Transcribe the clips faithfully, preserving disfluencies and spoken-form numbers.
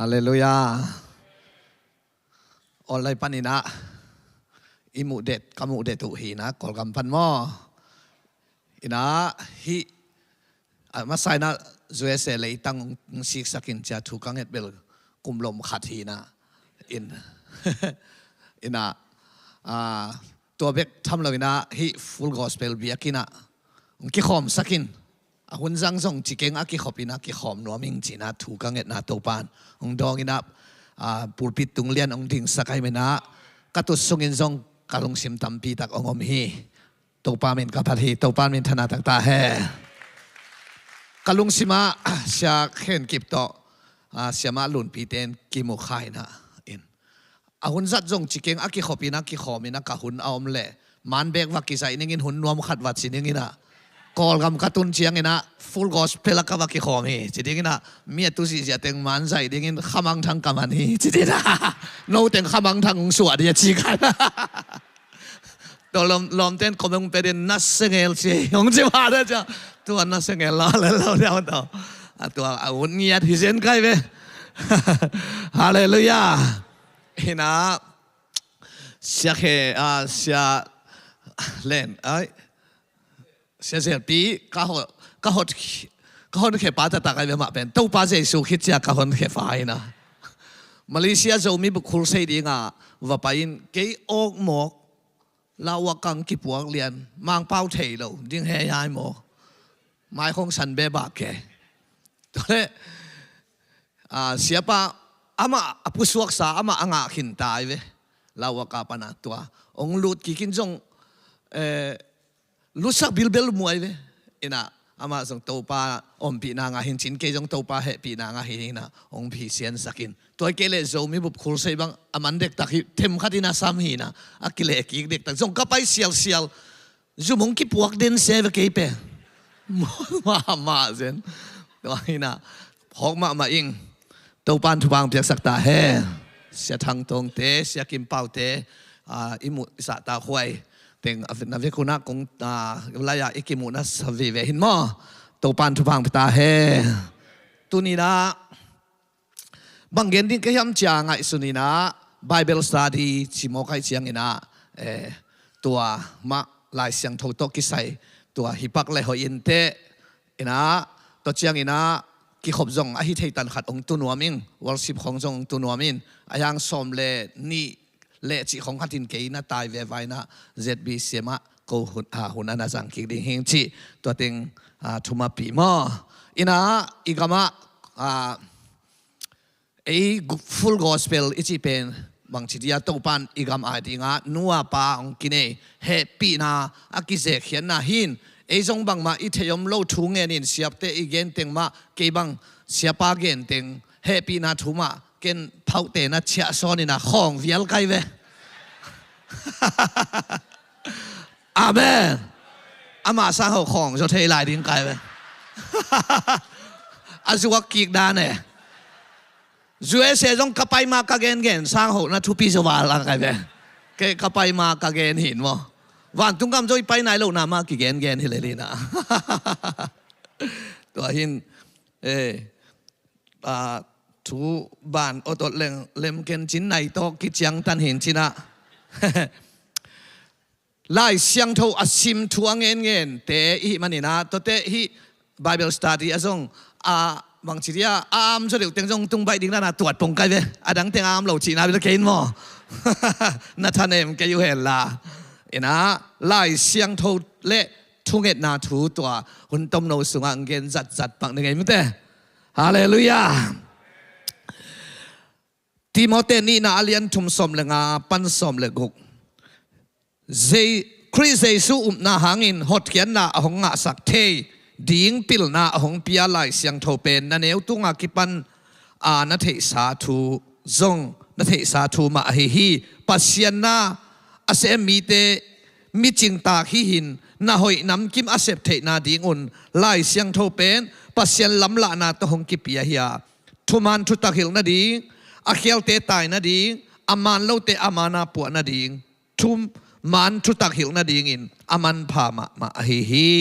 Halleluiah. Online panin ah i muh det, ka muh det uh hi in ah, Kawlgam pan maw. In ah hih a masa in ah U S A leitang hong siksak in ci-a thu ka nget bel kum lom khat hi in ah. In, in ah, ah, tua bek tham lo in ah hih Full Gospel biakinn ah hong kikhawmsak in, a hun zang zong ci keng a kikhop in ah kikhawm nuam ing ci in ah thu ka ngetna Topa'n hong dawng in ah, ah, pulpit tung lian hong dingsak ahih manin ah ka tut sungin zong ka lungsim tampi tak hong om hi. Topa min ka phat hi, Topa min thana taktak hen. Ka lungsim ah Sia Khen Kip tawh, ah, Siamah Lunpi ten kimu kha in ah, in a hun zat zong ci keng a kikhop in ah kikhawm in ah ka hun a om leh man bek va kizaih ning in, hun nuam khat va ci ning in ah, Kawlgam ka tun ciangin ah Full Gospel ah ka va kikhawm hi ci ding in ah, mi a tu zihziah teng man zaih dingin khamangthang ka man hi ci ding in ah, no teng khamangthang hong suah ding a ci khan. Tua lawm, lawmten comment pia ding, na sengel ci hong ci mah dah ciang, tua na sengel la le lo dia tau. A tua a hun ngiat hi zen kai ve. Halleluiah. In ah Sia Khe, ah, Sia Len, ai, Sia Zelpi, ka hot, ka hot, ka honkhia pa taktak ahi ve mah pen, Topa Jesu khit ciang ka honkhia pa in ah, Malaysia Zomi Bup Khulsei ding ah va pai in, kei awk mawk, lauhuaka kipuak lian, Mangpau thei lo ding he ai maw. Mai khong san be bak ke. Tua leh, ah, siapa amah a pusuaksa, amah a ngah khin ta ahi ve. Lauhuaka pan ah tua hong lut kik in zong, eh, lutsak bilbel mu ahi ve. In ah amah zong Topa ompihna ngah hi in, ci-in kei zong Topa hehpihna ngah hi in ah hong phisiansak in. Tua hi kei leh Zomi Bup Khulsei bang a man dektak hi, themkhat in a sam hi in ah, a kileh kik dektak. Zong ka pai sialsial, zum hong kipuak den se ve kei pen. Mahmah zen. Tua hi in ah phawk mahmah ing. Topa'n thupha hong piaksak ta hen. Sia Thang Tawngte, Sia Kim Paute, ah, i muh i sah ta huai teng a, na vek hun ah kong, ah, lai-ah i kimuhna sa vive hi in maw. Topa'n thupha hong pia ta hen. Tuni in ah bang gen ding ka hiam ci-a ngaihsun in ah, Bible study ci mawk ahih ciangin ah, eh, tua mah Lai Siangtho tawh kisai tua hi pak leh hoih inteh. In ah, tua ciangin ah kikhop zong ahi thei tan khat hong tu nuam ing, worship khong zong hong tu nuam in, a hiang sawm le nih leh cih khong khat in kei na tai ve vai in ah Z B C M ah ko hun, ah, hun a na zang kik ding hi ing cih tua teng, ah, thumapih maw. In ah i gam ah, ah, ei gu-, Full Gospel i cih pen bangci dia Topa'n i gam a ding ah nu a pa hong kinei, hehpihna a kizekkhiatna hi in, ei zong bangmah i theih om lo thu ngen in, siapte i gen teng mah, kei bang siapa gen teng hehpihna thu mah ken phauhte na ciah sawn in ah khawng vial kai ve. Amen. Amah sang ho khawng zaw thei lai ding kai ve. A zuak kik dan e. U S A zong ka pai ma ka gengen sang ho na thupi zaw val a kai ve. Kei ka pai ma ka gen hi in maw. Vantung gam zaw i pai nai lohna mah kigengen hi lel in ah. Tua hi in, eh, ah, thu ban awt awt leng lemken cin nai tawh kiciangtan hi in ci in ah. Lai Siangtho a sim, thu a ngenngente i hih manin ah, tuate hih Bible study ah zong, a, bangci dia, a am zaw deuh teng zong tung baih ding dan a tuat pong kai ve. A dang teng a am lo cihna bel kei in maw. Na thanem kei uh hen la. In ah, Lai Siangtho le thungetna thu tua hun tomno sungah ngen zatzat pak ni ngei mute. Halleluiah. Timote nihna a lian thum sawm le nga pan sawm le guk. Zei-, Khrih Jesu upna hangin hotkhiatna a hong ngahsak thei ding pilna a hong pia Lai Siangtho pen na neu tunga kipan a na theihsa thu zong na theihsa thu mah ahi hi. Pasian na a sem mite micingtak hihin na hoih namkim a sep theihna dingun Lai Siangtho pen Pasian lamlahna tawh hong kipia hi a, thuman thutak hilh nading, a khialte tai nading, a man lote a mana puah nading, thuman thutak hilh nadingin a manpha mahmah ahi hi.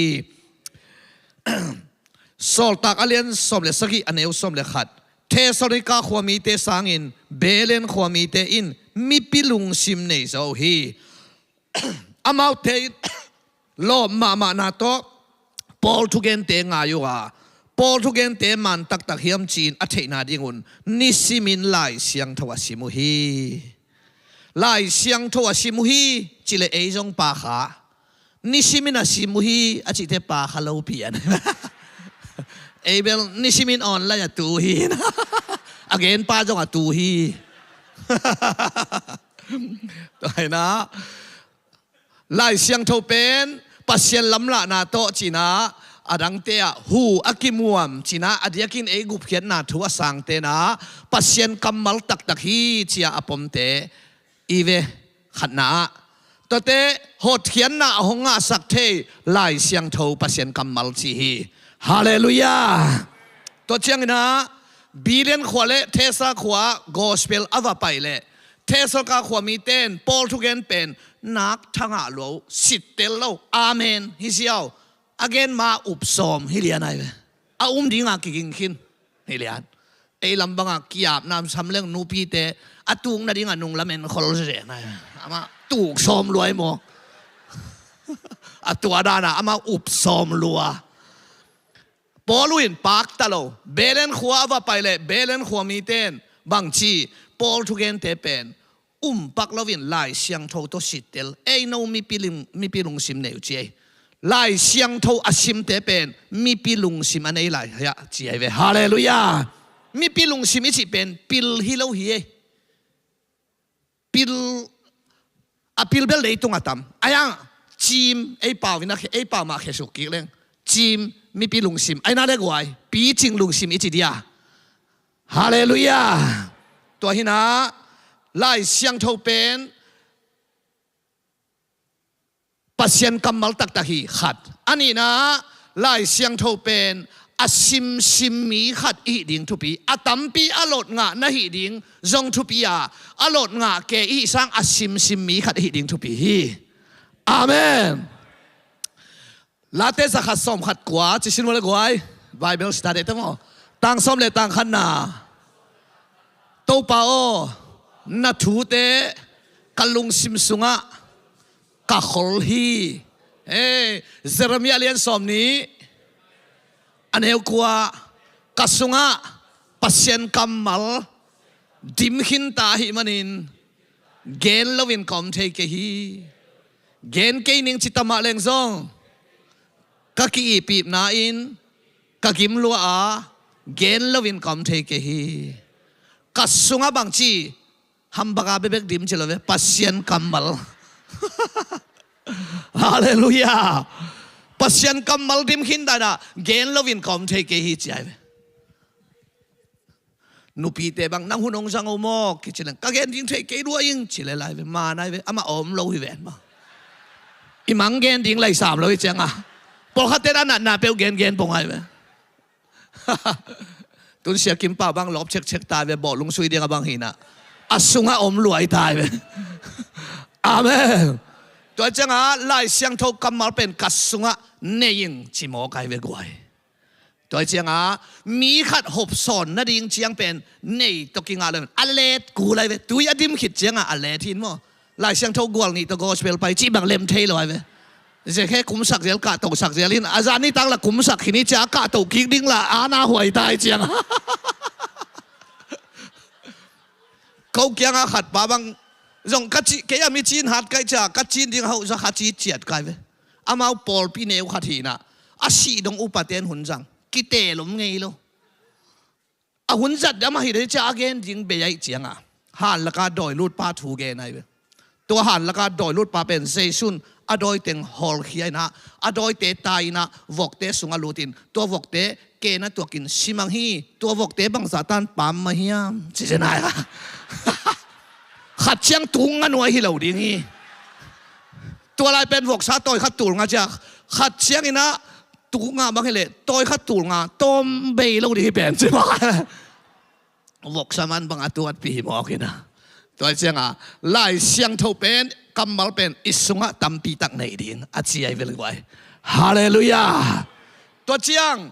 Sawltak a lian sawm le sagih a neu sawm le khat. Thessalonika khuamite sangin Berean khuamite in mipi lungsim nei zo uh hi. Amaute in lawp mahmahna tawh Paul thugente ngai uh a, Paul thugente man taktak hiam ci-in a theihna dingun nisimin Lai Siangtho a sim uh hi. Lai Siangtho a sim uh hi, cileh ei zong pakha. Nisimin a sim uh hi a cihte pakha lopi an. Ei bel nisimin online a tu uh hi. A genpa zong a tu uh hi. Tua hi na, Lai Siangtho pen Pasian lamlahna tawh cina, a dangte ah hu a kimuam cina, a diakin ei gupkhiatna thu a sangtena Pasian kammal taktak hi cia a pomte i ve. Khatna ah tuate hotkhiatna a hong ngahsak thei Lai Siangtho Pasian kammal ci hi. Halleluiah. Tua ciangina Berean khua le Thessa khua gospel a va pai leh Thessalonika khua miten Paul thugen pen nak thangah lua uh, sittel lo, amen hi ziau. A gen ma upsawm hi lian ai ve. A um dinga kiging khin hi lian. Ei lam banga kiap namsam leng nupite a tuk nadinga nung lamen khol zia nai. Ama tuk sawm lua i maw? A tua dana ama upsawm lua. Paul uh in pakta lo. Berean khua a va pai leh Berean khua miten bangci Paul thugente pen umpak loin Lai Siangtho tawh sittel. Ei no mipi ling-, mipi lungsim nei uh ci ei. Lai Siangtho a simte pen mipi lungsim a nei lai hiah ci ei ve. Halleluiah. Mipi lungsim i cih pen pil hi lo hi ei. Pil, a pil bel leitung a tam. Aiang, cim, ei pau ina khe, ei pau mah khesuk kik leng. Cim, mipi lungsim. Aina le guai, picing lungsim i ci dia. Halleluiah. Tua hina, Lai Siangtho pen Pasian kammal taktak hi khat. A nihna, Lai Siangtho pen a simsim mi khat i hih ding thupi. A tampi a lot ngah na hih ding zong thupi a, a lot ngah ke i hih sang a simsim mi khat i hih ding thupi hi. Amen. Late zakhat sawmkhat kua, cisin wale guai. Bible study te maw. Tang sawm le tang khatna. Topa aw, na thute ka lungsim sungah ka khol hi. Hey, Jeremiah lian sawm nih, a neu kua, ka sungah Pasian kammal dim khinta ahih manin gen loin ka om thei kei hi. Gen kei ning ci tamah leng zong ka ki-ihpihna in ka gim lua a, gen loin ka om thei kei hi. Ka sungah bangci, hambaka bebek dim ci lo ve, Pasian kammal. Halleluiah. Pasian kammal dim khin dana gen loin ka om thei kei hi ci ai ve. Nupite bang nang hun hong zang o maw kici leng, ka gen ding thei kei lua ing ci le lai ve, ma nai ve, amah om lo hi ven maw. I mang gen ding lai sam lo hi cianga. Pawlkhatte na natna peuh gen gen pong ai ve. Tun Sia Kim pa bang lawp cekcek ta ve, bawh lungsui dinga bang hina. A sungah om luai ta ve. Amen. Tua cianga Lai Siangtho kammal pen ka sungah nei ing ci mawk ai ve guai. Tua cianga mi khat hopsawn nading ciang pen nei tawh kingah lo. A let kul ai ve, tui a dim khit cianga a let hin maw. Lai Siangtho gual nih tawh gospel pai cih bang lem thei lo ai ve. Zekhe kumsak zel, kahtohsak zel hin a zan nitak la kumsak khin hi cia, kahtoh kik ding la ana huai tai ciang. Ko kianga khat pa bang zong ka ci, kei a mi cin hat kai cia, ka cin ding hauh za kha ci ciat kai ve. Amau pawlpi neu khat hina, a sih dong upaten hun zang kitelom ngei lo. A hun zat dam ahi dei cia a gen ding bei aih cianga, hanlaka dawi lutpa thu gen ai ve. Tua hanlaka dawi lutpa pen Zeisun a dawi teng hawlkhia ina, a dawite ta ina, vokte sunga lutin, tua vokte kena tuakin simang hi, tua vokte bangzah tan pam mah hiam ci zen ai a. Khat ciang tung nga nuai hi lo ding hi. Tua lai pen voksa tawi khat tul nga cia, khat ciang ina tuk nga bang hileh tawi khat tul nga tawm bei lo ding hi pen ci mah. Voksa man bang a tuatpi hi mawk ina. Tua cianga Lai Siangtho pen, kammal pen i sungah tampi tak nei ding a ci ai vel guai. Halleluiah. Tua ciang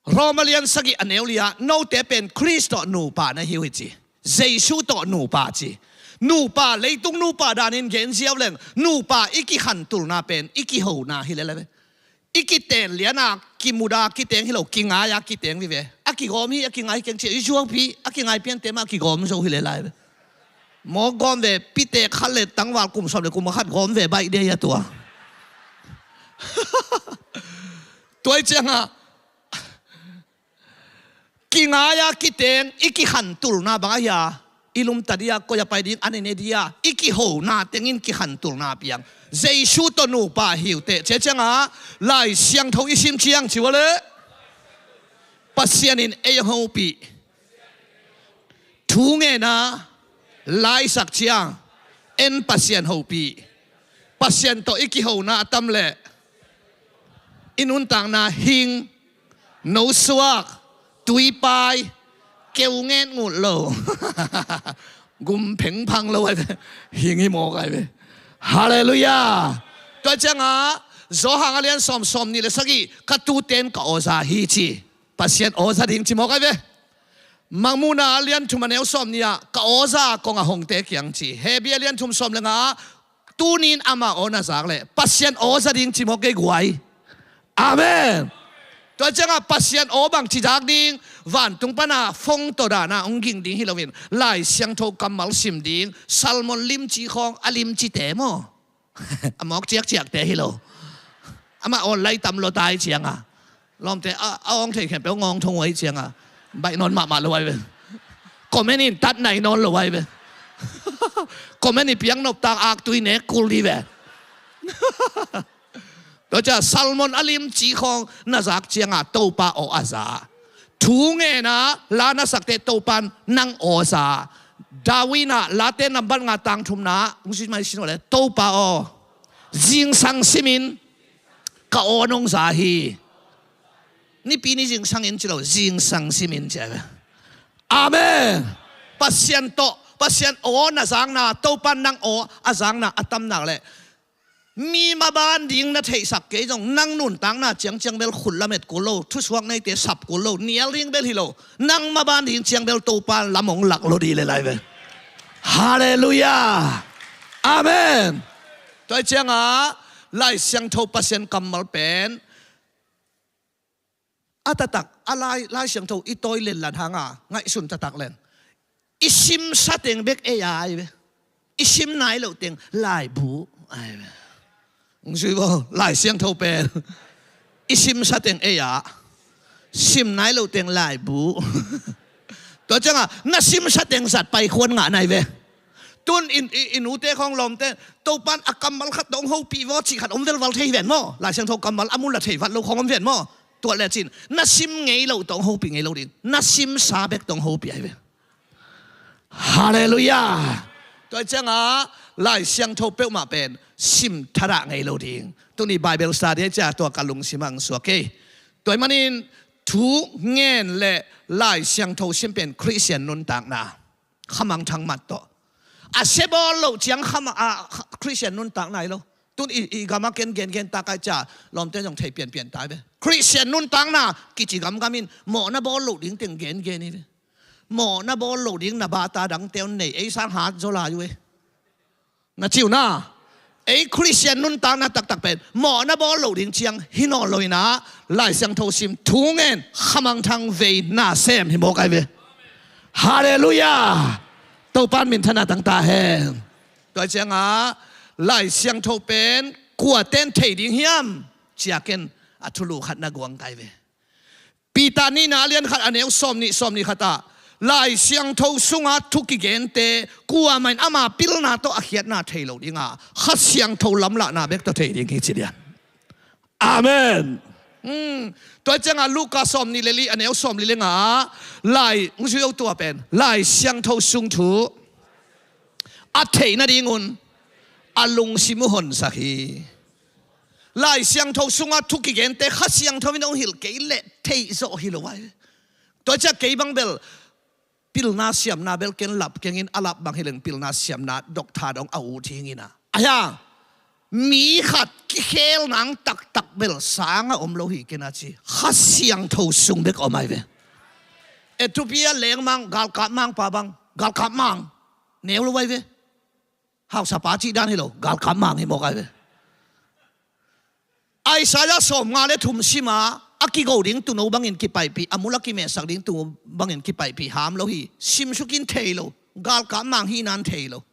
Roma lian sagih a neu li ah, note pen Khrist tawh nupa na hi uh hi ci. Jesu tawh nupa ci. Nupa, leitung nupa danin gen ziau leng, nupa i kihantulna pen i kihona hi lel a ve. I kiteng liana kimuda kiteng hi lo, kingai-a kiteng vive. A kigawm hi, a kingai keng ci, i zuaupi a kingai piante mah a kigawm zo hi lel a ve. Mawk gawm ve, pitek khat le tangval kum sawm le kum khat gawm ve baih dei a tua. Tua i ciangah kingai-a kiteng i kihantulna bang ahi a, i lumta dia, koi a pai ding a nei ne dia i kihona tengin kihantulna piang. Jesu tawh nupa hi uh teh, cia ciangah Lai Siangtho i sim ciang ci ua leh, Pasian in ei a hopih. Thu ngena laisak ciang en Pasian hopih. Pasian tawh i kihona a tam leh i nuntakna hing, nosuak, tuipai, keu nget ngut lo, gum phengphang lo ai ve. Hing hi mawk ai ve. Halleluiah. Tua ciangah Johan a lian sawm, sawm nih le sagih, ka tuten ka awza hi ci. Pasian awza ding ci mawk ai ve. Mangmuhna a lian thum a neu sawm nih ah ka awza kong a hongte kiang ci. Hebru a lian thum sawm le nga, tunin ama aw na zak leh Pasian awza ding ci mawk kei guai. Amen. Tua ciangah Pasian aw bang ci zak ding, vantung pana fong tawh dana hong ging ding hi loin Lai Siangtho kammal sim ding, Salmon limci khawng a limcite maw? A mawk ciakciakte hi lo. Amah aw lai tam lo tai cianga, lawmte a, a awng thei khempeuh ngawng thong uai cianga, baih nawn mahmah lo ai ve. Comment in tat nai nawn lo ai ve. Comment i piang nop tak aktui nek kul di ve. Tua cia Salmon a limci khawng na zak cianga Topa aw a za. Thu ngena la na sakte Topan nang aw za. David in ah Late nambat nga tang thumna hong zui mai sin aw le, Topa aw, zingsang simin ka aw nong za hi. Nipi ni zingsang in ci lo, zingsang simin ci a ve. Amen. Pasian tawh, Pasian aw na zakna, Topan nang aw a zakna a tam nak leh mi maban ding na theihsak kei zong, nang nuntakna ciangciang bel khut lamet kul lo, thusuak neite sap kul lo, nial ding bel hi lo, nang maban ding ciang bel Topa lam hong lak lo di le lai ve. Halleluiah. Amen. Tua cianga Lai Siangtho Pasian kammal pen a taktak a Lai, Lai Siangtho i tawi lenlan hanga ngaihsun taktak len, i simsa teng bek ei a ai ve. I sim nai loh teng laibu ai ve. Hong zui baw, Lai Siangtho pen i simsa teng ei a, sim nai loh teng laibu. Tua cianga na simsa teng zat pai khuan ngah nai ve. Tun in, i, i nute khawng lawmte, Topan a kammal khat tawh hong hopih vaw cih khat om velval thei hi ven maw? Lai Siangtho kammal a mun la thei vat lo khawng om ven maw? Tuah lecin na sim ngei loh tawh hong hopih ngei lo ding, na simsa bek tawh hong hopih ai ve. Halleluiah. Tua cianga Lai Siangtho peuhmah pen sim thadah ngei lo ding. Tuni Bible study ai cia tua ka lungsim ang suak kei. Tua manin thu ngen le Lai Siangtho sim pen Khristian nuntakna khamangthang mat tawh. A sia bawl loh ciang khama, a, Khristian nuntakna hi lo. Tun i, i gama ken gengen takai cia lawmte zong thei pianpian tai ve. Khristian nuntakna kici gamgam in mawhna bawl loh ding teng gengen hi ve. Mawhna bawl loh ding na bata dangte un nei, ei sang hat zaw lai uh e. Na ciu na, ei Khristian nuntakna taktak pen mawhna bawl loh ding ciang hi nawn lo inah, Lai Siangtho sim, thu ngen, khamangthang vei na sem hi mawk ai ve. Halleluiah. Topan minthanna tang ta hen. Tua cianga Lai Siangtho pen kuaten thei ding hiam? Ciaken a thulu khat na guang kai ve. Peter nihna a lian khat a neu sawm nih, sawm nih khatah Lai Siangtho sunga thu kigente kuamah in ama pilna tawh a khiatna thei lo dinga, Kha Siangtho lamlahna bek tawh thei ding hi ci lian. Amen. Hmm. Tua cianga Luka sawm nih le li a neu sawm li le nga, Lai, hong zui o tua pen Lai Siangtho sung thu a theih nadingun a lungsim uh honsak hi. Lai Siangtho sunga thu kigente Kha Siangtho in hong hilh kei leh theih zawh hi lo ai. Tua ciah kei bang bel pilna siamna bel ken lap kengin, a lap bang hi leng pilna siamna doctor dong a ut hi ngina. Ahi a, Mi khat kikhel nang taktak bel sangah om lo hi kei na ci. Kha Siangtho sung bek om ai ve. Ethiopia lengmang, galkap mangpa bang, galkap mang neu lo ai ve. Hausapa cih dan hi lo, galkap mang hi mawk ai ve. Isaiah sawmnga le thum sima, a kigo ding tuuno bangin kipaipih, a mul a kimehsak ding tuuno bangin kipaipih ham lo hi. Simsukin thei lo, galkap mang hi nan thei lo.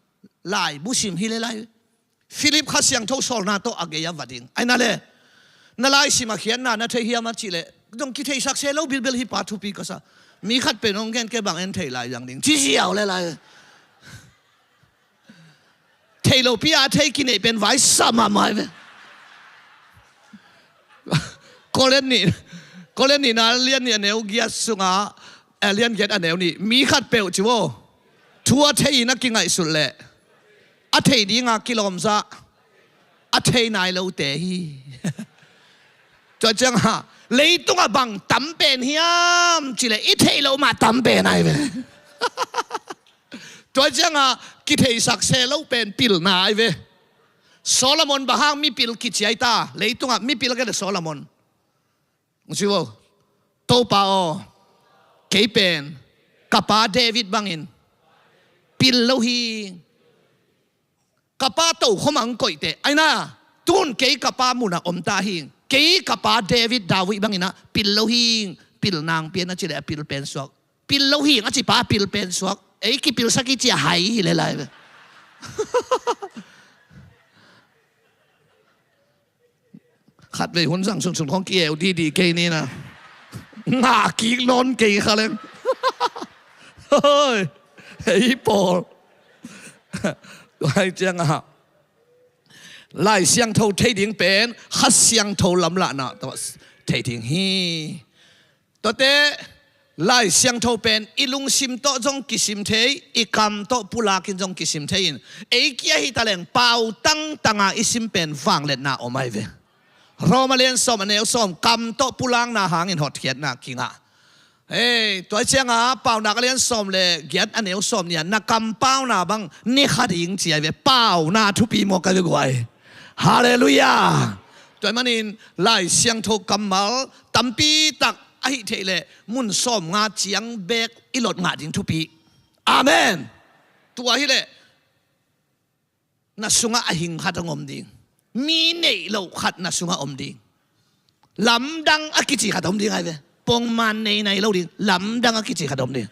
Laibu sim hi le lai. Philip Kha Siangtho sawlna tawh a gei a va ding ai na le. Na laisim a khiatna na thei hiam a cih leh, dong kitheisak se lo bilbil hi pa, thupi ka sa. Mi khat pen hong gen kei bang en thei lai zang ding ci ziau le lai. Thei lopi a thei kineih pen vai sa mahmah ai ve. Korin nih, Korin nihna lian nih a neu giat sungah, eh, lian giat a neu nih, mi khat peuh ci vo, thu a thei in a kingaihsut leh a thei dinga kilawmzah, a thei nai lote hi. Tua ciangah leitungah bang tam pen hiam cih leh i theih loh mah tam pen ai ve. Tua ciangah kitheisak se lo pen pilna ai ve. Solomon bang hang mipil kici ai ta, leitungah mipil a kei le Solomon. Hong ci vo, Topa aw, kei pen ka pa David bangin pil lo hi. Ka pa tokhom ah hong koihte ai na, tun kei ka pa munah om ta hi. Kei ka pa David, David bangin ah pil lo hi. Pil nang pian a cih leh a pil pen suak. Pil lo hi a ci pa a pil pen suak. Ei kipilsak i ci a hai hi le lai ve. Khatvei hun zang sunsun khong ki-eu didi kei ni na. Ngah kik nawn kei kha leng. Hoi, hei pawl. Tua hi ciangah Lai Siangtho thei ding pen Kha Siangtho lamlahna tawh thei ding hi. Tuate Lai Siangtho pen i lungsim tawh zong kisim thei, i kam tawh pulakin zong kisim thei in, ei kia hi taleng pau tangtanga i sim pen vangliatna om ai ve. Roma lian sawm a neu sawm, kam tawh pulakna hangin hotkhiatna kingah. Hei, tua cianga Paunak a lian sawm le giat a neu sawm nih ah na kampauna bang ne kha ding ci ai ve. Pauna thupi mawk ai ve guai. Halleluiah. Tua manin Lai Siangtho kammal tampi tak ahih theih leh mun sawmnga ciang bek i lot ngah ding thupi. Amen. Tua hileh na sungah a hing khat hong om ding. Mi neih loh khat na sungah om ding. Lamdang a kici khat om ding ai ve. Pongman nei nai lo ding. Lamdang a kici khat om ding.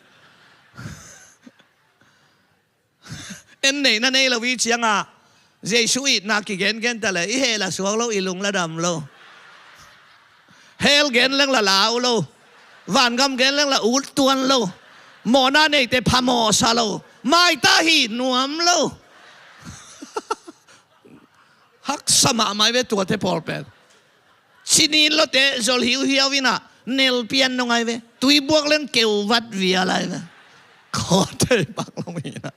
En neih na nei lo i ciangah Jesu itna kigengen ta le i heh la suak lo, i lung la dam lo. Hell gen leng la lau lo. Vangam gen leng la ut tuan lo. Mawhna neite phamawhsa lo. Maita hi nuam lo. Haksa mahmah ai ve tuate pawl pen. Cinin lote zol hiuhiau inah nelpian nong ai ve. Tuibuak leng keuvat vial ai ve. Kawtei pak lo inah.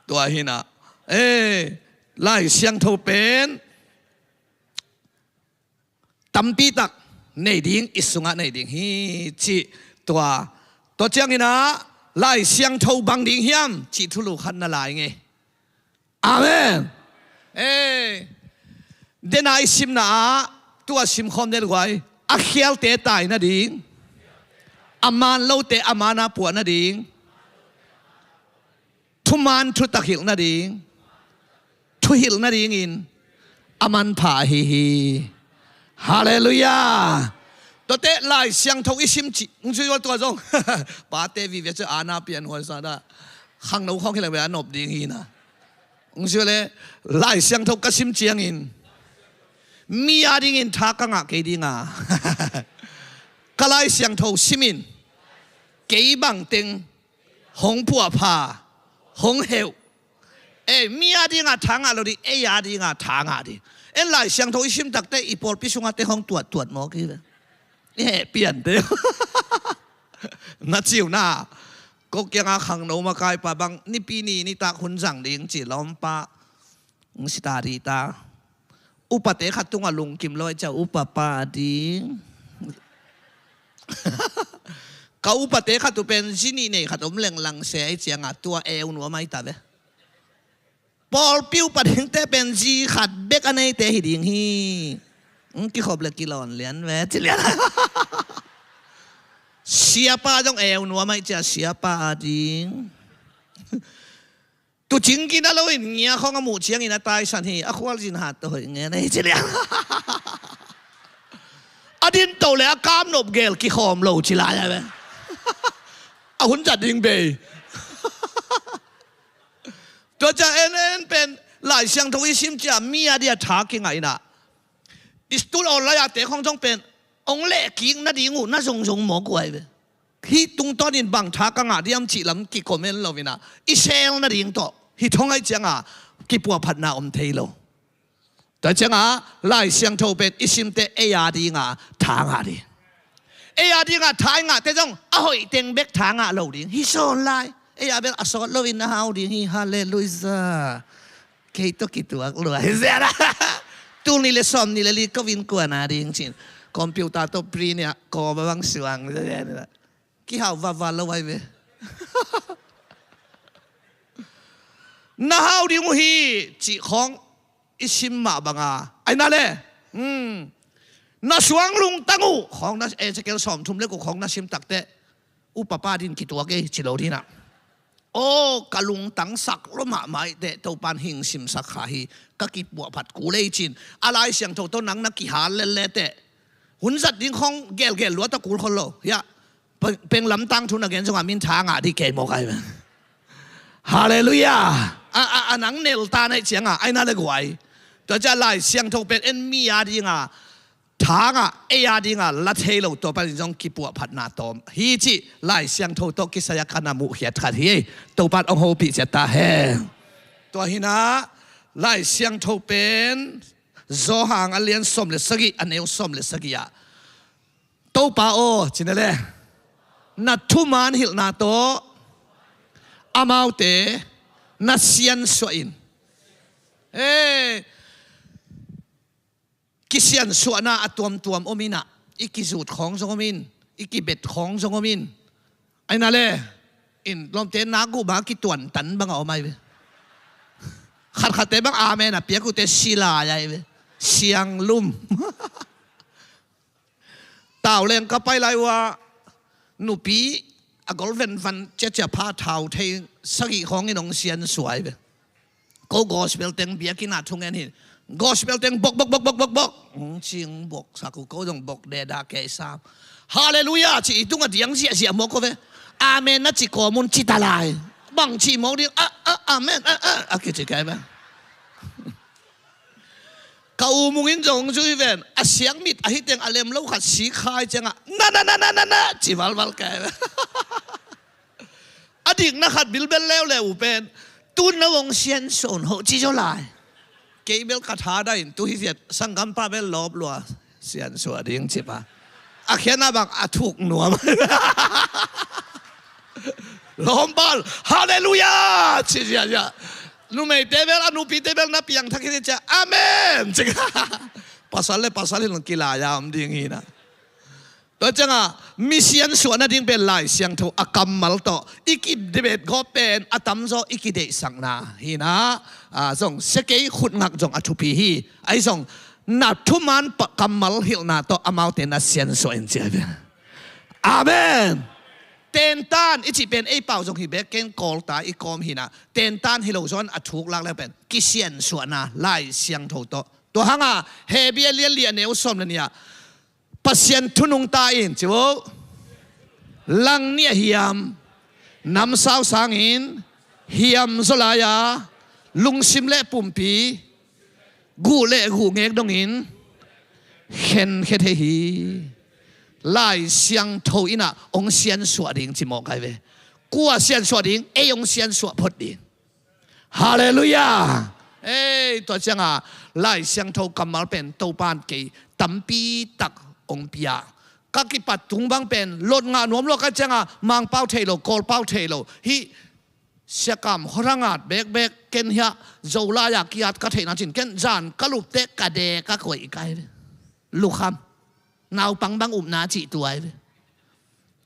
Tua hinah. Eh, Lai Siangtho pen tampi tak nei ding, i sungah nei ding hi cih tua. Tua cianginah Lai Siangtho bang ding hiam cih thulu khat na lai ngei. Amen. Eh, dena i simna ah tua simkhawm den guai. A khialte tai nading, a man lote a mana puah nading, thuman thutak hilh nading, thuhilh nadingin a manpha ahi hi. Halleluiah. Tuate Lai Siangtho i sim cih hong zui ua tua zong. Pate vive cu ana pian huai sa dah. Khangno khawng hi leng ve a nop ding hi na. Hong zui le Lai Siangtho ka sim ciangin mi a dingin tha ka ngah kei dinga ka Lai Siangtho simin kei bangteng hong phuahpha, hong heuh. Ei, mi a dinga tha ngah lo ding, ei a dinga tha ngah ding. En Lai Siangtho i sim takte i pawlpi sungah te hong tuattuat mawk hi ve. I heh piante. Na ciu na. Ko kianga khangno makaipa bang nipi ni nitak hun zang ding ci lawmpa. Ng sita dita. Upate khat tungah lungkim lo ai cia upa pa ding. Ka upate khat uh pen zi nih nei khat om lenglang se ai cianga tua eu nuam ai ta ve. Pawlpi upa dingte pen zi khat bek a neite hi ding hi. Kikhop le kilawn lian ve, ci lian. Siapa zong eu nuam aih cia, siapa a ding. Tucing gina loin ngia khong a muh ciangin a taisan hi, a khualzin hat tawh hoih ngen ahi ci lian. A din to le a kam nop gel kikhawm lo ci lai a ve. A hun zat ding bei. Tua cia en en pen Lai Siangtho i sim cia mi a dia tha kingah inah. Istul online a te khong zong pen ong leh kik nading uh na zongzong mawk uh ai ve. Hih tungtawnin bang tha ka ngah diam cih lam kikomen lo inah i sel nading tawh hi thong aih cianga kipuahphatna om thei lo. Tua cianga Lai Siangtho pen i simte ei a dinga tha ngah ding. Ei a dinga tha i ngahte zong a hoih teng bek tha ngah lo ding hi sawn lai. Ei a bel a sawt loin na hau ding hi. Halleluia. Kei tawh kituak lua hi ziana. Tul ni le sawm ni le li ko innkuan a ding cin computer tawh print ia kawm a bang suang. Kihau vava lo ai ve. Na hau ding uh hi cih khawng i sim mah banga ai na le. Na suang lungtang uh khawng na Ezekiel sawmthum le ko khawng na sim takte upa pa din kituak ei ci lo dinah. Aw ka lungtang sak lo mahmah aihte Topan hing simsak kha hi. Ka kipuahphat kul ei cin a Lai Siangtho tawh nang na kihal lellete hun zat ding khawng gelgel luat a kul khol lo hiah. Peng lamtang thu na gen zongah min tha ngah dih kei mawk ai ve. Halleluia. A nang nelta naih cianga ai na le guai. Tua cia Lai Siangtho pen en mi a dinga tha ngah ei a dinga la thei lo tua panin zong kipuahphatna tawm hi cih Lai Siangtho tawh kisai a ka na muhkhiat khat hi. Topan ong hopih ciat ta hen. Tua hinah Lai Siangtho pen Zawhang a lian sawm le sagih a neu sawm le sagih ah Topa aw cine le na thuman hilhna tawh amaute na siansuah in. Hey, kisiansuahna a tuamtuam om inah i kizut khawng zong om in i kibet khawng zong om in. Ai na le in lawmte nak guh bang a kituantan bang a om ai ve. Khatkhatte bang amen a piak uhte silai ai ve. Sianglum. Tauleng ka pai lai uh ah nupi a gol venvan ciacia pha thau thei sagih khawngin hong siansuah ai ve. Ko gospel teng biakinn ah thungen hi. Gospel teng bok bok bok bok bok bok. Hong cing bok sak uh ko zong bok deda kei sam. Halleluia ci i tungah diang ziahziah mawk ko ve. Amen na ci kawm un ci ta lai. Bang ci mawk ding a a amen a a a kici kei ve. Ka u mungin zong zui ven a siang mit ahi teng a lem lo khat sik khai ciangah na na na na na na ci valval kei ve. A dikna khat bilbel leuleu uh pen tun na vong siansuah un hoh ci zaw lai. Kei bel ka tha dah in tu hi ziat sanggampa bel lawp lua siansuah ding cipa a khiatna bang a thuk nuam. Lawmpal halleluia ci ziazia. Numeite bel a nupite bel na piangthak hi cia amen ci. Pasal le pasal hi long kilai a om ding hi na. Tua cianga mi siansuah nading pen Lai Siangtho a kammal tawh i kidebet gawp pen a tamzaw i kideihsakna hi na. Zong sia kei khutngak zong a thupi hi. Ahi zong na thuman kammal hilhna tawh amaute na siansuah in cia ve. Amen. Tentan i cih pen ei pau zong hi bek ken kawlta i kawm hi na. Tentan hi lo zawn a thuk lak le pen kisiansuahna Lai Siangtho tawh. Tua hanga Hebru a lian li a neu sawm le nih ah Pasian thu nungta in ci vo. Lang nih a hiam namsau sangin hiam zaw lai-a lungsim le pumpi guh le guh ngek dongin khenkhia thei hi. Lai Siangtho innah hong siansuah ding ci mawk ai ve. Kua siansuah ding? Ei hong siansuah phot ding. Halleluia. Ei tua cianga Lai Siangtho kammal pen Topan kei tampi tak hong pia. Ka kipat tung bang pen lot ngah nuam lua ka cianga Mangpau thei lo, Kawlpau thei lo. Hih siakam hothangat bekbek ken hiah Zolai-a kiat ka theihna cin ken zan ka lupte ka de ka koih kai ve. Lukham naupang bang upna cih tuai ve.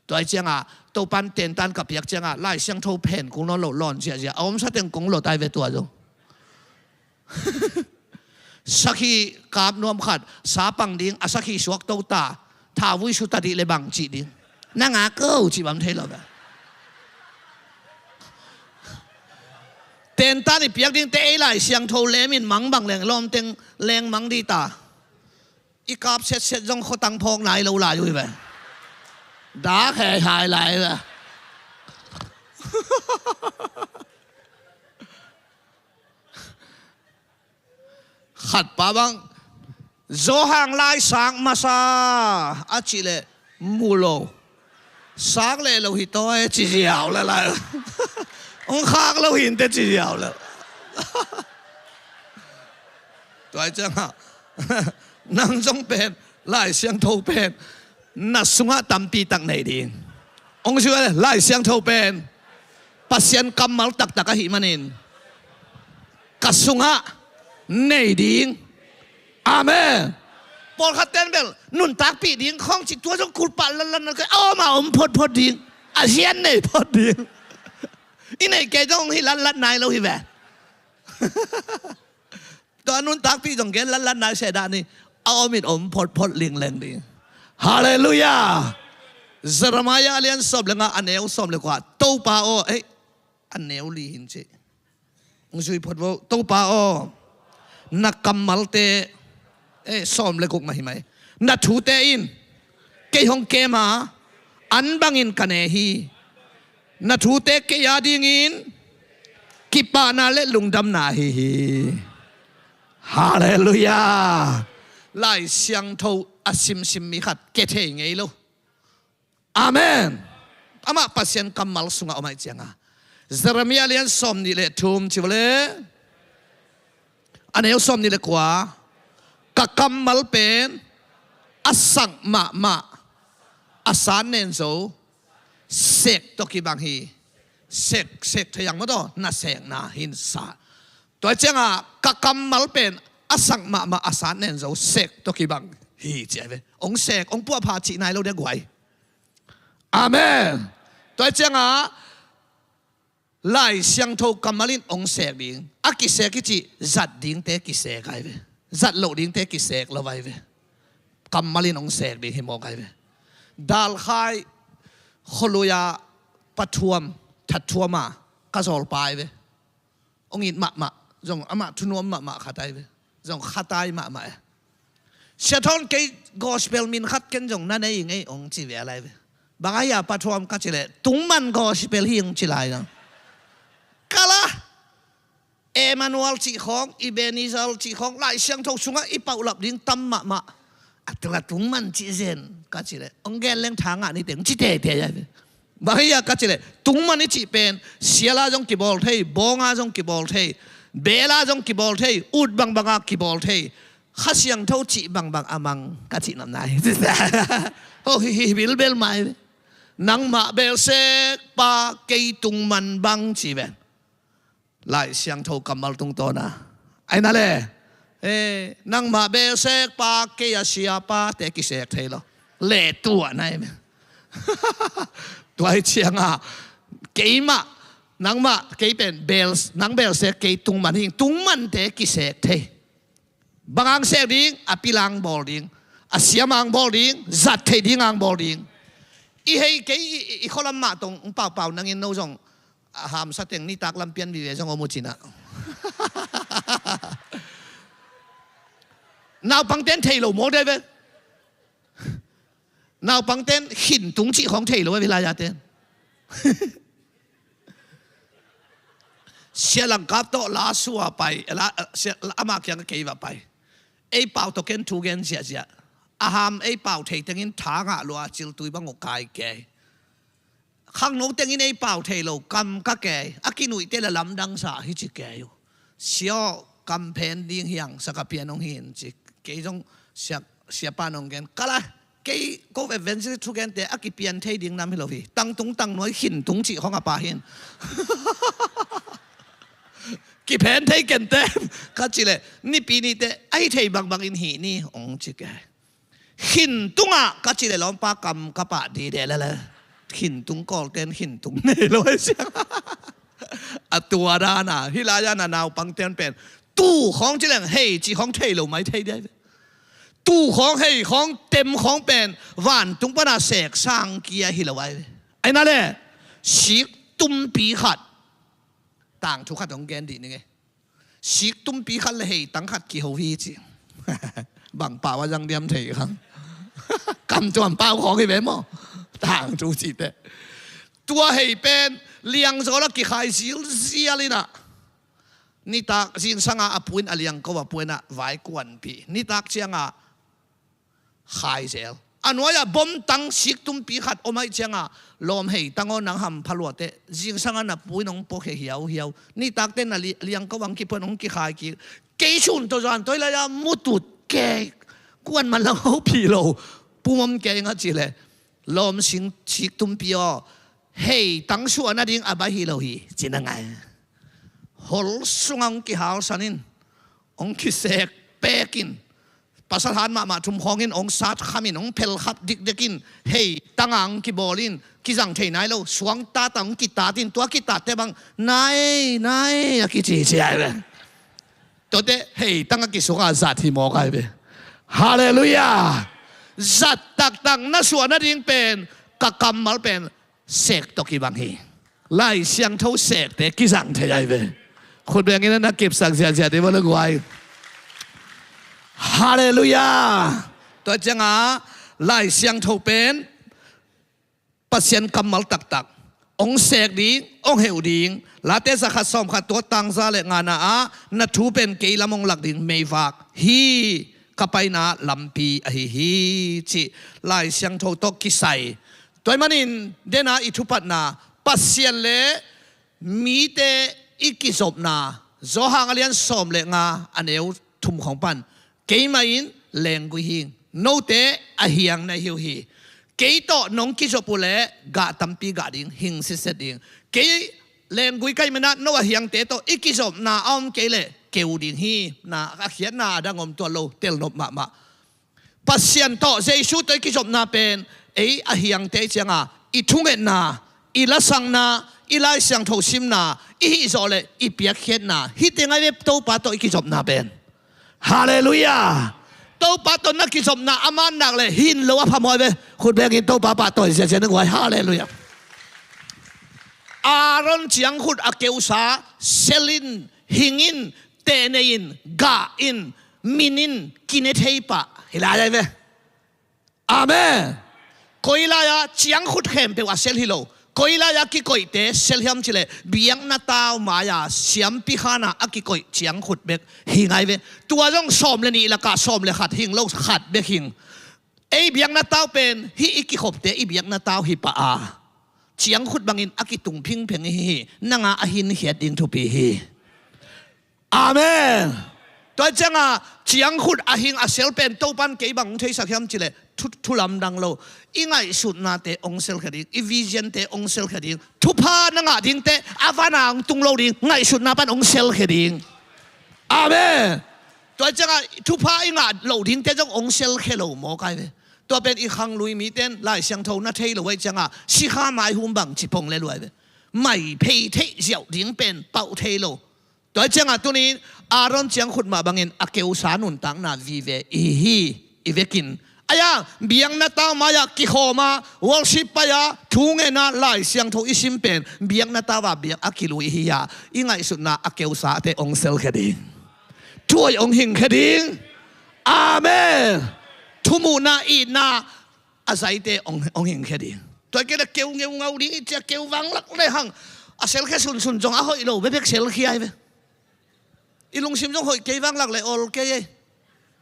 Tuai cianga Topan tentan ka piak cianga Lai Siangtho phen kul nawn lo lawn ziahziah a omsa teng kong lot ai ve tua zo. Sakhi kap nuam khat, sa pang ding, a sakhi suak to ta, thavui suta dih le bang cih ding. Na ngak ko cih bang thei lo ve. Tentan i piak dingte ei Lai Siangtho lem in mang bang leng lawmteng leng mang dih ta. I kap setset zong khotang phawk nai lo lai uh hi ve. Dak hei hai lai ve. Khat pa bang, Johan lai sak masa a cih leh mu lo. Sak leh lo hi tawi ci ziau le lai. Hong khak lo hi inteh ci ziau le. Tua hi ciangah nang zong pen Lai Siangtho pen na sungah tampi tak nei ding. Hong ci uh le, Lai Siangtho pen Pasian kammal taktak ahih manin ka sungah nei ding. Amen. Pawlkhat ten bel nuntakpih ding khawng cih tua zong kulpah latlatna kei a om a om photphot ding. A zian nei phot ding. I neih kei zong hong hi latlat nai lo hi ve. Tua nuntakpih zong gen latlat nai se dah ni. A om in om photphot lingleng ding. Halleluiah. Jeremiah a lian sawm le nga a neu sawm le kua. Topa aw, eh, a neu li hin ci. Hong zui phot vo. Topa aw, na kammalte, eh, sawm le guk mah hi mai. Na thute in kei hong kem a, an bangin ka ne hi. Na thute kei a dingin kipahna le lungdamna ahi hi. Halleluiah. Lai Siangtho a simsim mi khat ke thei ngei lo. Amen. Amah Pasian kammal sungah om ahih cianga. Jeremiah lian sawm nih le thum ci vo le. A neu sawm nih le kua. Ka kammal pen a sak mahmah, a sat nen zo, sek tawh kibang hi. Sek, sek thei ang maw taw, na sekna hin sa. Tua ciangah ka kammal pen a sak mahmah, a sat nen zo, sek tawh kibang hi ci ai ve. Hong sek, hong puahpha cih nai lo dia guai. Amen. Tua ciangah Lai Siangtho kammal in hong sek ding. A kisek i cih zat dingte kisek ai ve. Zat loh dingte kisek lo ai ve. Kammal in hong sek ding hi mawk ai ve. Dalkhai khualuia pathuam thathuam a ka zawlpa ai ve. Hong it mahmah, zong amah thunuam mahmah khat ai ve. Zong khat ai mahmah e. Sia Thawn, kei gospel min khat ken zong na nei ing ei, hong ci ve a lai ve. Bang a hia pathuam ka ci leh, tungman gospel hi hong ci lai zong. Kala Emmanuel cih khawng, Ebenezer cih khawng, Lai Siangtho sungah i paulap ding tam mahmah. A tula tungman cih zen ka ci leh, hong gen leng tha ngah ni teng ci teitei ai ve. Bang hia ka ci leh, tungman i cih pen siala zong kibawl thei, bawnga zong kibawl thei, bela zong kibawl thei, ut bangbanga kibawl thei, Kha Siangtho cih bangbang a mang ka cih namna hi. Ho hi hi bilbel mai. Nangmah belsek pa kei tungman bang ci ven. Lai Siangtho kammal tungtawna ai na le, eh, nangmah belsek pa kei a siapa te kisek thei lo. Le tuah nai me. Tua hi cianga keimah, nangmah kei pen bel, nang belsek kei tungman hing, tungmante kisek thei. Bang ang sek ding, a pilang bawl ding, a siamang bawl ding, zat thei ding ang bawl ding. I hei kei i, i, i khualam mah tong paupau nangin no zong a hamsa teng nitak lam pian vive zong om uh cinah. Naupangten thei lo maw dai ve. Naupangten khintung cih khawng thei lo a vilai a ten. Sia Langkap tawh la sua pai, la, sia, amah kiang kei va pai. Ei pau tawh ken thu gen ziahziah. A ham ei pau thei tengin tha ngah lua, ciltui bang uh kai kei. Khangno tengin ei pau thei lo, kam ka kei. A kinuihte le lamdang sa hi ci kei uh. Sia aw, kam phen ding hiang, saka pian hong hin ci. Kei zong sia, siapa nong gen. Kala, kei ko evangelist thugente a kipian thei ding nam hi lo hi. Tangtung tangnuai khintung cih khong a pa hin. Kiphen thei kente. Ka ci le, nipi nite, a hi thei bangbangin hi ni, hong ci kei. Khintung ah ka ci le lawmpa kam ka pah dide lele. Khintung kawlten khintung nei lo ai siang. A tua dana, hi lai-a na naupangten pen Tu khawng ci leng hei ci khawng thei lo mai thei dih ahi ve. Tu khawng hei khawng tem khawng pen vantung pana sek sang kia hi lo ahi ve. Ahi na le, sik tumpi khat, tangthu khat hong gen dih ning e. Sik tumpi khat le hei tang khat kiho hi ci. Bang pau a zang diam thei khang. Kam tuam pau khawng hi ve maw? Tangthu cihte. Tua hei pen liangzawl a kikhai zilzial in ah, nitak zingsang a a pu in a liangko a pu in ah vai kuanpih. Nitak ciang a khai zel. A nuai ah bom tang sik tumpi khat om ahih ciang a, lawm hei tang aw, nang hampha lua teh, zingsang a na pu in hong puakhia hiauhiau. Nitak teh na li-, liangko a hong kipuan hong kikhai kik. Kei sun tawh zan tawh lai a mutut kei. Kuan man lang hopih lo. Pum om kei nga ci leh, lawm sing sik tumpi aw, hei tang suah nading a baih hi lo hi, ci na ngai. Hol sungah hong kihalsan in, hong kisek pek in, pasal han mahmah thum khawng in hong sat kham in, hong phel khap dikdek in, hei tang a hong kibawl in, kizang thei nai lo, suang tat a hong kitat in, tua kitatte bang, nai, nai, a kici ci ahi ve. Tuate hei tang a kisuk a zat hi mawk ahi ve. Halleluiah. Zat taktak na suah nading pen, ka kammal pen sek tawh kibang hi. Lai Siangtho sekte kizang thei ahi ve. Khut beng in na kipsak ziahziah dih vo le guai. Halleluiah. Tua ciang a Lai Siangtho pen Pasian kammal taktak, hong sek ding, hong heuh ding. Late za khat sawm khat, tua tang za le ngana ah, na thu pen kei lam hong lak ding meivak hi, ka paina lampi ahi hi, cih Lai Siangtho tawh kisai. Tua ahih manin, dena i thupatna, Pasian le mite i kizopna, Johan a lian sawm le nga, a neu thum khawng pan, keimah in lenggui hi ing, note a hiang na hi uh hi. Kei tawh nong kizop uh leh gah tampi gah ding, hing sitset ding. Kei lenggui ka hih manin ah no a hiangte tawh i kizopna a om kei leh keu ding hi. Na a khiatna a dang om tuan lo, telnop mahmah. Pasian tawh, Jesu tawh i kizopna pen, ei a hiangte ciang a, i thungetna, i lasakna, i Lai Siangtho simna, i hih zawh leh i piakkhiatna, hihte ngai ve, Topa tawh i kizopna pen. Halleluiah. Topa tawh na kizopna a man nak leh hin lo a phamawh ve. Khut beng in Topa pahtawi ziahziah ni guai. Halleluiah. Aaron ciangkhut a keusa, sel in, hing in, tehnei in, gah in, min in, kine thei pah hi lai ahi ve. Amen. Koi lai-a ciangkhut khempeuh a sel hi lo. Koi lai-a kikoihte sel hiam cih leh, biakna tau mai-a siampi khan a kikoih ciangkhut bek hi ngai ve. Tua zong sawm le nih lakah sawm le khat hing lo, khat bek hing. Ei biakna tau pen hih i kikhopte i biakna tau hi pah a, ciangkhut bangin a kitung phingpheng hi hi. Nang a a hinkhiat ding thupi hi. Amen. Tua ciang a ciangkhut a hing a sel pen Topan kei bang hong theisak hiam cih leh, thu, thu lamdang lo. I ngaihsutnate hong selkhia ding, i visionte hong selkhia ding, thupha na ngah dingte a van a hong tung lo ding, ngaihsutna pan hong selkhia ding. Amen. Tua ciang a thupha i ngah loh dingte zong hong selkhia lo mawk ahi ve. Tua pen i khanglui mite in Lai Siangtho na thei lo ahih ciang a, sikha maihum bang ci pong le lua ahi ve. Mai phei theih ziau ding pen pauh thei lo. Tua ciang a tuni-in Aaron ciangkhut mah bangin a keusa nuntakna vive i hi hi, i vekin. Ahi a, biakna tau mai-ah kikhawm a, worship pai a, thu ngen a, Lai Siangtho i sim pen biakna tau a biak a kilui i hi a, i ngaihsutna a keusate hong selkhia ding. Thu hoih hong hingkhia ding. Amen. Thumuhna, itna a zaite hong, hong hingkhia ding. Tua kei leh keu ngeungau ding i ci a, keu vanglak le hang a selkhia sunsun zong a hoih lo bekbek selkhia hi ve. I lungsim zong hoih kei vanglak le ol kei e.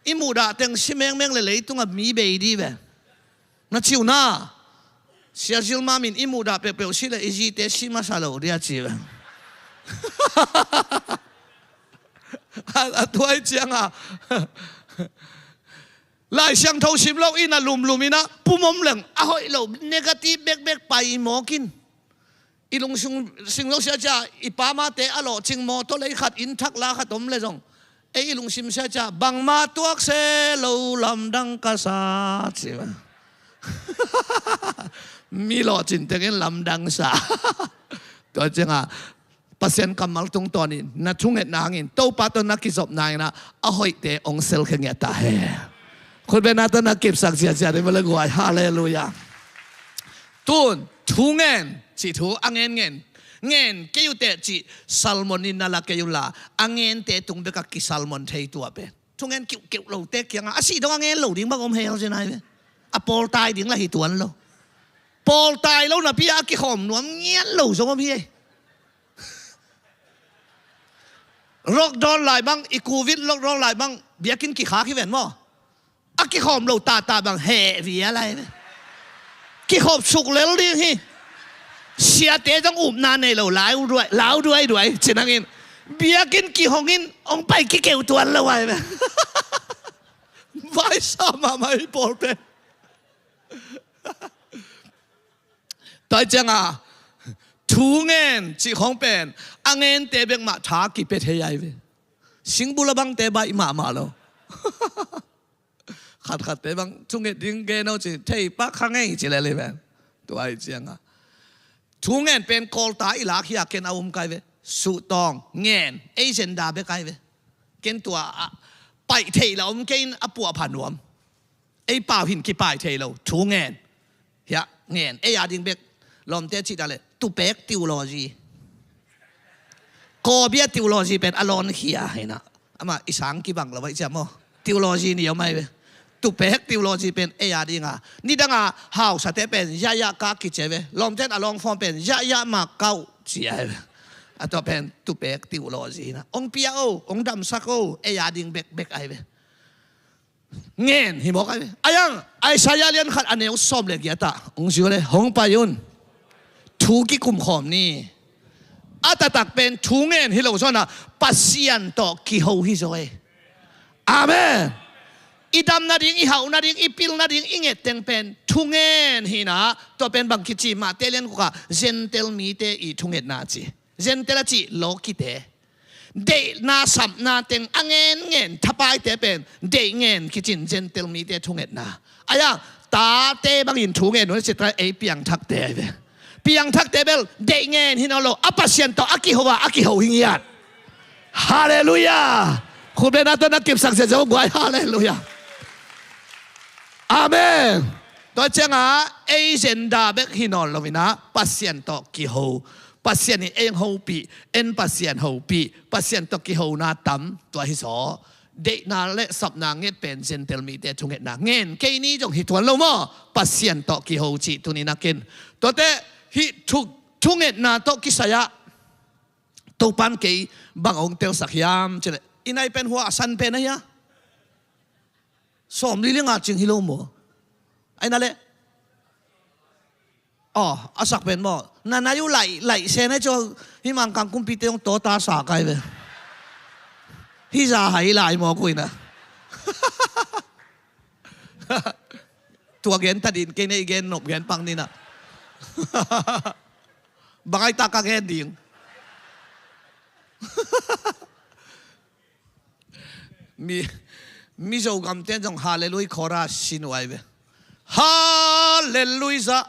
I muhdah teng si mengmeng le leitung a mi bei dih ve. Na ci uh na. Sia Zilma min i muhdah peuhpeuh si le i zite si masa lo dih a ci ve. A, a tuai ciang a Lai Siangtho sim lo in a lumlum in a pum om leng a hoih lo, negative bekbek pai mawk in. I lungsim, sim lo sia cia, i pamate a lawhcing mawtaw lei khat, inn thak la khat om le zong, ei i lungsim sia cia, bangmah tuak se lo lamdang ka sa, ci. Mi lawhcin tengin lamdang sa. Tua ciang a Pasian kammal tungtawnin na thungetna hangin Topa tawh na kizopna inah a hoihte hong selkhia ngiat ta hen. Khutbetna tawh na kipsak ziahziah ding, vele guai. Halleluiah. Tun thungen cih thu a ngen ngen, ngen kei uh teh cih salmon in na la kei unla, a ngente tung bekah kisalmon thei tua pen. Thungen kiuhkeuh lote kiangah a sih dong a ngen lo ding bang om hel zen ai ve. A pawltai ding lah hi tuan lo. Pawltai lo napi-ah a kikhawm nuam ngian lo zong om hi ei. Lockdown lai bang, i covid lockdown lai bang, biakinn kikhak hi ven maw. A kikhawm lo tata bang heh vial ai ve. Kikhop suk lel ding hi. Siate zong upna nei lo, lau duai, lau duai duai ci nangin, biakinn kihongin hong pai kikeuh tuan lo ai ve. Vaisa mahmah hi pawlte. Tua cianga thungen cih khong pen a ngente bek mah tha kipia thei ai ve. Singbul a bangte baih mahmah lo. Khatkhatte bang thunget ding gen aw ci, thei pak kha ngei ci lel hi ven. Tua ai cianga thungen pen kawlta i lak hi a, ken a um kai ve. Suhtawng ngen ei zenda bek ai ve. Ken tua a paih theih la om kei in a puahpha nuam. Ei pau hin kipai thei lo, thungen. Hiah ngen ei a ding bek. Lawmte cih dah leh tupek theology. Kawbia theology pen a lawnkhia hinah, amah i sang kibang lo vai cia maw. Theology ni om ai ve. Tupek theology pen ei a dinga, nidanga hausate pen yahya ka kici ai ve. Lawmten a lawngfawm pen yahya ma kauh ci ai ve. A tua pen tupek theology hinah, hong pia o, hong damsak o, ei a ding bekbek ai ve. Ngen hi mawk ai ve. Ayang Isaiah lian khat a neu sawm le giatah hong zui le, hong pai un. Thu kikum khawm ni. A taktak pen thungen hi lo zawnah Pasian tawh kiho hi zaw ei. Amen. I dam nading, i hauh nading, i pil nading i ngetteng pen thungen hinah, tua pen bang kici, Mate lian gukah Gentile mite i thungetna ci. Gentile a cih lawkite. Deihna sapna teng a ngenngen thapaite pen deih ngen kicin Gentile mite thungetna. Ayang tate bangin thungen un a cita ei piangthakte ai ve. Piangthakte bel deih ngen hi nawn lo, a Pasian tawh a kiho a, a kiho hi ngiat. Halleluiah. Khutbetna tawh na kipsak ziahziah guai. Halleluiah. Amen. Tua cianga ei zenda bek hi nawn loinah Pasian tawh kiho, Pasian in ei hopih, en Pasian hopih, Pasian tawh kihona tam, tua hi zaw. Deihna le sapna nget pen Gentile mite thungetna ngen kei ni zong hi tuan lo maw. Pasian tawh kiho cih tuni nakin. Tuate hih thuk thungetna tawh kisai-ah Topan kei bang hong telsak hiam cileh, i nai pen hua a san pen a hia. Sawmli le nga cing hi lo maw? Aina le. Aw, a sak pen maw? Na nai uh laih, laih sen e cu. Hi Mangkang kumpite hong tawta sa kai ve. Hi za hai lai maw kuina. Tua gen ta din kei nei gen nop gen pang nina. Bangai ta ka gen ding. Mi, Mizo gamten zong Hallelujah chorus sin uh ai ve. Hallelujah,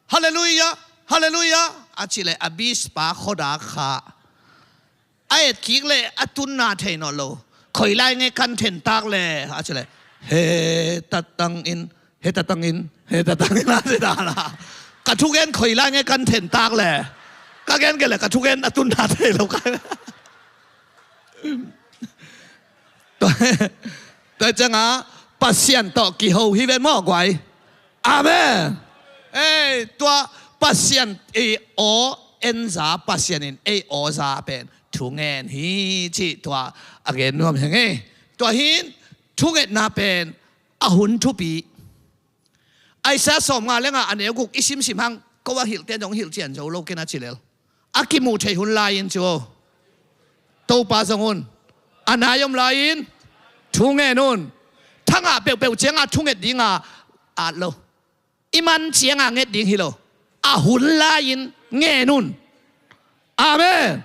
Hallelujah, Hallelujah a cih le a bispa khoda kha. A etkik le a tunna thei nawn lo. Khoi lai nge kan thentak le a cih le he tatang in, he tatang in, he tatang in a cih dana. Ka thugen khoi lai nge kan thentak le ka gen ke le ka thugen a tunna thei lo ka. Tua cianga Pasian tawh kiho hi ven maw guai. Amen. Ei, tua Pasian i aw enza, Pasian in ei awza pen thungen hi cih tua a gen nuam hi ngei. Tua hin thungetna pen a hun thupi. Isaiah sawmnga le nga a neu guk i simsim hang, ko a hilhte dong hilh cian zo lo kena cilel. A kimuh theih hun lai-in cu. Topa zong un. A nai om lai-in thungen un. Thangah peuhpeuh cianga thunget dinga at lo. I man cianga nget ding hi lo. A hun lai-in ngen un. Amen.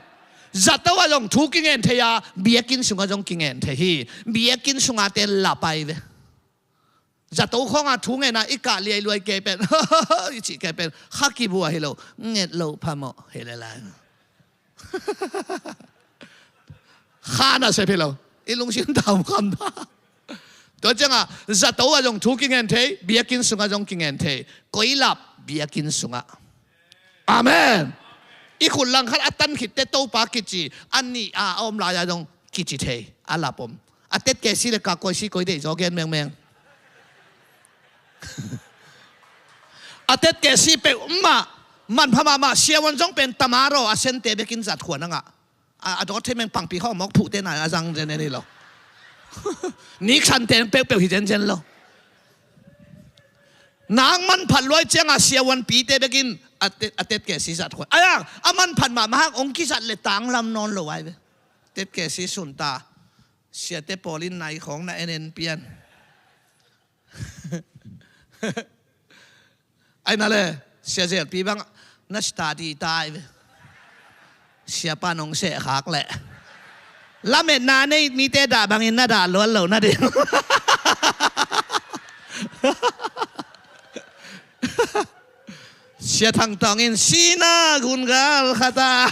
Zato ah zong thu kingen thei a, biakinn sungah zong kingen thei hi. Biakinn sungah te lapai ve. Zato khawnga thu ngenna i kah liailuai kei pen, i cih kei pen kha kibua hi lo, nget lo phamawh hi le lai. Khan a sep hi lo. I lungsim tam kham ta. Tua ciangah zato ah zong thu kingen thei, biakinn sungah zong kingen thei. Koi lap? Biakinn sungah. Amen. I khut langkhat a tan khitte Topa kici, a nih a a om lai-a zong kici thei. A lap om. A tetkesi le kakuaisi koi deih zaw gen mengmeng. A tetkesi peuhmah manpha mahmah, siavuan zong pen tamaro a sente bekin zat khua na ngah. A, a dawt thei meng pangpi khawng mawk phuhte na a zang zen en hi lo. Nik sante peuhpeuh hi zenzen lo. Nang manphat luai ciangah siavuan pite bekin a tet, a tetkesi zat khua. Ayang, a manphat mahmah hang ong kizat le tanglam nawn lo ai ve. Tetkesi sunta. Siate pawl in nai khawng na en en pian. Ai na le, sia zelpi bang na study tai ve. Siapa nong seh khak leh lametna nei mite dah bangin na dah luat lo na ding. Sia Thang Tawng in sina gungal khata.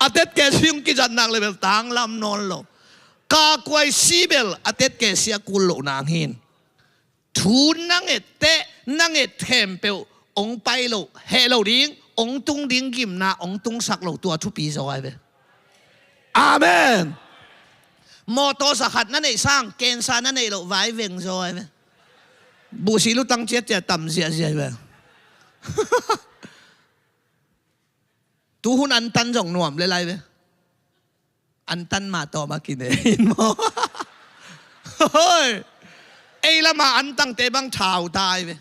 A tetkesi ong kizat nak le bel tanglam nawn lo. Kakuaisi bel a tetkesi a kul loh nang hin. Thu na nget teh, na nget khempeuh ong pai lo, heh lo ding, ong tung ding gimna, ong tungsak lo tua thupi zaw ai ve. Amen. Mawtaw sa khat na neih sang, kensa na neih loh vai veng zaw ai ve. Buhsi lutang ciatciat tam ziahziah ai ve. Tuhun antan zong nuam le lai ve. Antan mah tawm a kine in maw? Hoi. Ei lama antangte bang thau tai ve.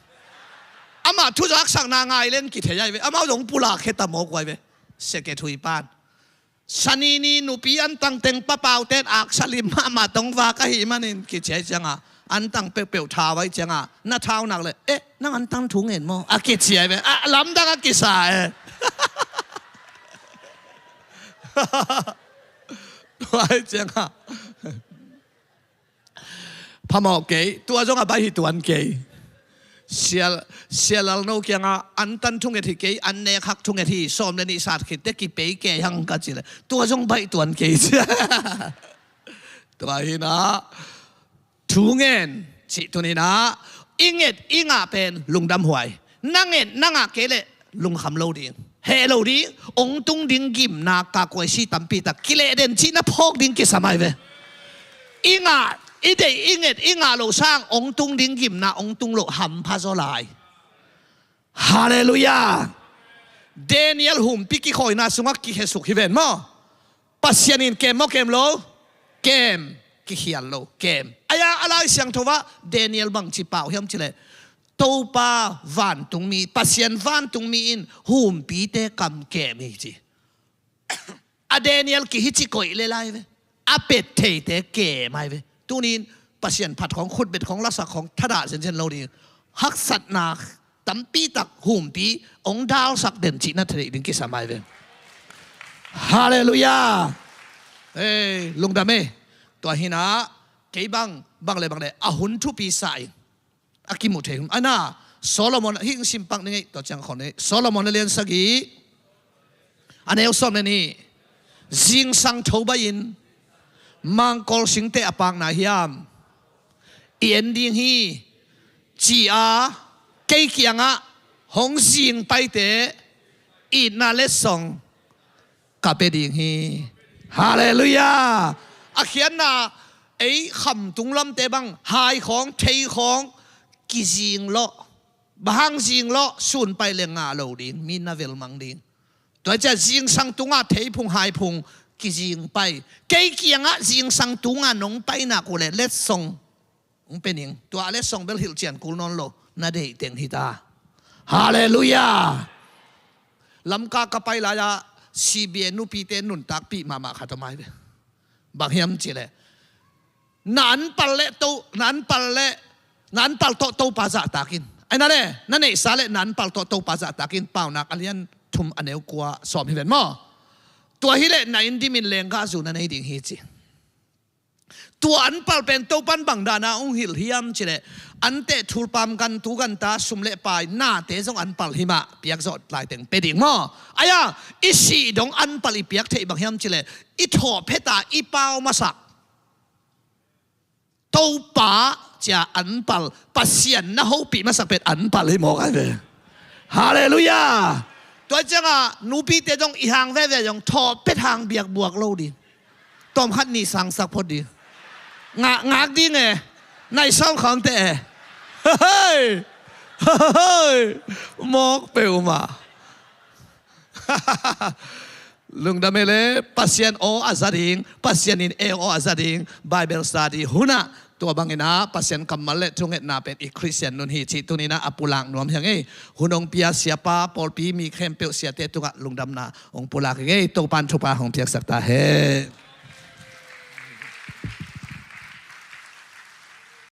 Amah thuzaksakna ngai len kithei ai ve. Amau zong pulak kheta mawk uai ve. Seke thui pan. Sanini nupi antang teng papauten aksa lim mahmah tong vak ahi manin kici ai cianga. Antang peuhpeuh thau ai cianga. Na thau nak le, eh, nang antang thu ngen maw? A kici ai ve. A lamdang a kisa e. Tua ai cianga. Phamawh kei, tua zong a baih hi tuan kei. Sia, Sia Lalno kianga antan thunget hi kei, an nek hak thunget hi, sawm le nih sat khitte kipei kei hang ka ci le. Tua zong baih tuan kei. Tua hi na. Thu ngen cih tuni na, i nget i ngah pen lungdam huai. Na nget na ngah kei leh lungkham lo ding, heh lo ding, ong tung ding gimna kakuaisi tampi tak kileh den cih na phawk ding kisam ai ve. I ngah, i deih, i nget i ngah loh sang ong tung ding gimna ong tung loh hampha zaw lai. Halleluiah. Daniel humpi kikhawina sungah kikhesuk hi ven maw? Pasian in kem maw kem lo? Kem. Kikhial lo, kem. Aia, a Lai Siangtho ah Daniel bangci pau hiam cileh, Topa vantungmi, Pasian vantungmi in humpite kam kem hi ci. A Daniel kihici koih le lai ve. A pet theite kem ai ve. Tunin Pasian phat khawng, khutbet khawng, lasak khawng thadah zenzen lo ding. Haksatna tampi tak humpi ong dalsak den cih na theih ding kisam ai ve. Halleluiah. Ei, lungdam e. Tua hi na, kei bang, bang le bang le a hun thupi sa in a kimu thei hun. Ana, Solomon, hih sim pak ning ei, tua ciang khon ei. Solomon a lian sagih, a neu sawm le nih. Zingsang tho bai-in mangkawl singte a pakna hiam i en ding hi, ci-a kei kiangah hong zing paite itna letsong ka pia ding hi. Halleluiah. A khiatna, ei khamtung lamte bang hai khawng, thei khawng, kizing lawh. Bang hang zing lawh? Sun pai le ngah lo ding, mi na vel mang ding. Tua ciah zingsang tunga thei phung hai phung kizing pai. Kei kiangah zingsang tunga nong pai nak uh leh letsong hong pia ning. Tua letsong bel hilh cian kul nawn lo, na deih teng hi ta. Halleluiah. Lamka ka pai lai-ah C B A nupite nuntakpih mahmah khat a mai ve. Bang hiam cileh, na anpal le to, na anpal le, na anpal tawh Topa zahtakin. Ai na le, na neihsa le na anpal tawh Topa zahtakin. Paunak a lian thum a neu kua sawm hi ven maw? Tua hileh na inn dimin lenggah zu na nei ding hi ci. Tua an palh pen Topan bang dana hong hilh hiam cileh, an teh thulpam gan tu ganta sum le pai nate zong an palh himah piakzawh laiteng pe ding maw? Aya, i sih dong an palh i piak theih bang hiam cileh, i thawh pheta i pau masak Topa cia an palh, Pasian na hopih masak pen an palh hi mawk ai ve. Halleluiah. Tua cianga nupite zong i hang veve zong thawh phet hang biakbuak lo ding. Tawmkhat nih sangsak phot ding. Ngak, ngak ding e. Nai sawm khawng te e. Hei. Hei. Mawk peuhmah. Lungdam e le, Pasian aw a za ding, Pasian in eng aw a za ding, Bible study hunah tua bangin ah Pasian kammal le thungetna pen i Khristian nun hi cih tuninah a pulak nuam hi ing ei. Hun hong pia siapa, pawlpi mi khempeuh siate tungah lungdamna hong pulak hi ing ei. Topan thupha hong piaksak ta hen.